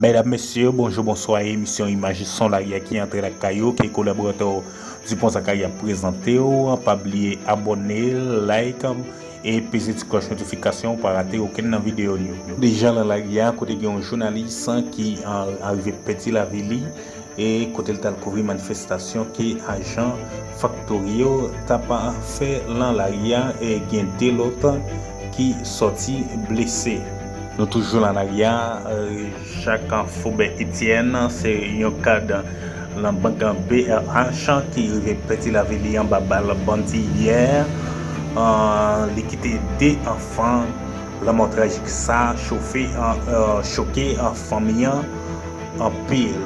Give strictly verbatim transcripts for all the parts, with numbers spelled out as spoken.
Medam, mesye, bonjou, bonswa. Emisyon Imaj Son Lari a ki antre lakay ou, ke kolaboratè w Dupont Zacharie ap prezante w. Pa bliye abòne, like, e peze ti klòch notifikasyon pou pa rate okenn nan videyo nou yo. Deja nan lari a, kote gen yon jounalis ki a, arive pèdi lavi li, e kote l t al kouvri manifestasyon ke ajan faktori yo t ap fè lan lari a, e gen de lòt ki sòti blese. Nou toujou lan lari a, e, Jacques Faubert Etienne, se yon kad lan bank B R H ki rive pèdi lavi li anba bal bandi yè. E, li kite de anfan. Lanmò trajik sa chofe, e, e, choke, e, fanmi an anpil.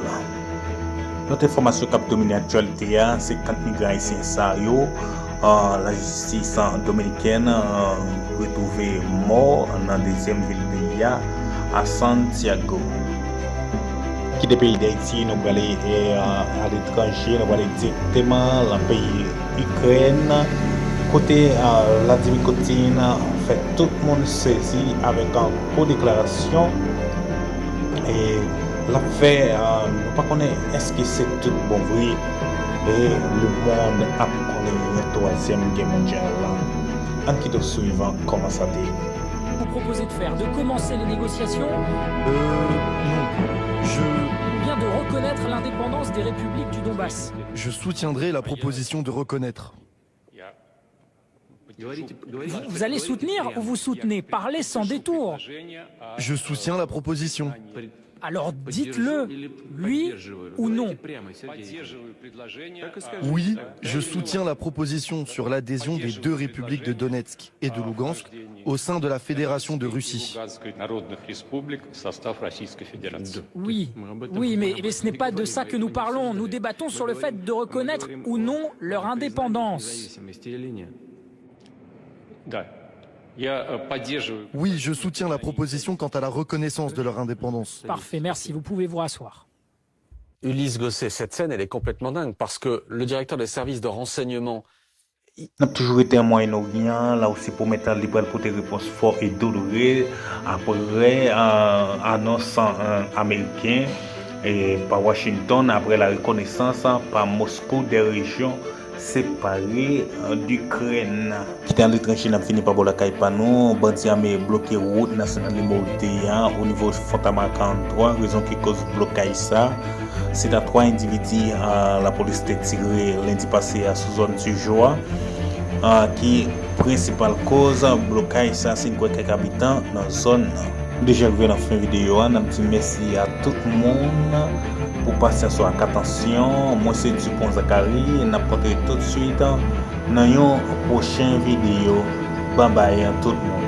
Lòt enfòmasyon k ap domine aktyalite a, se kant migran ayisyen sa yo, e, lajistis dominikèn, e, retwouve mò nan dezyèm vil peyi a, a Santiago. Kite peyi Dayiti, nou prale, e, aletranje, nou prale dirèkteman lan peyi Ikrèn, kote, e, Vladimir Putin fè tout moun sezi avèk gwo deklarasyon e l ap fè, e, nou pa konnen èske se tout bon vre, e lemonn ap konnen yon twazyèm gè mondyal. Ann kite w swiv kòman sa te ye. Vous proposez de faire, de commencer les négociations ? Euh, non. Je, Ou bien de reconnaître l'indépendance des républiques du Donbass ? Je soutiendrai la proposition de reconnaître. Vous, vous allez soutenir ou vous soutenez ? Parlez sans détour. Je soutiens la proposition. Alors dites-le, oui ou non. Oui, je soutiens la proposition sur l'adhésion des deux républiques de Donetsk et de Lugansk au sein de la Fédération de Russie. Oui, oui, mais, mais ce n'est pas de ça que nous parlons. Nous débattons sur le fait de reconnaître ou non leur indépendance. Oui, je soutiens la proposition quant à la reconnaissance de leur indépendance. Parfait, merci. Vous pouvez vous rasseoir. Ulysse Gosset, cette scène, elle est complètement dingue parce que le directeur des services de renseignement N ap toujou rete an Mwayen Oryan, la osi pwomèt li pral pote repons fò e douloure apre, e, anons, e, ameriken, e, pa Washington apre la reconnaissance pa Moskou de rejyon separe, e, d'Ukraine. Kite aletranje, n ap fini pa bò lakay pa nou. Bandi ame bloke wout nasyonal nimewo de a o nivo Fontamara karant twa, rezon ki koz blokaj sa. Se ta twa endividi, e, lapolis te tire lendi pase a sou zòn Tijo a, e, ki prensipal koz blokaj sa, si n kwè kèk abitan nan zòn nan. Nou deja rive nan fen videyo a, n ap di mèsi a tout moun pou pasyans ou ak atansyon. Mwen se Dupont Zacharie, n ap kontre tout swit nan yon pwochen videyo. Babay tout moun.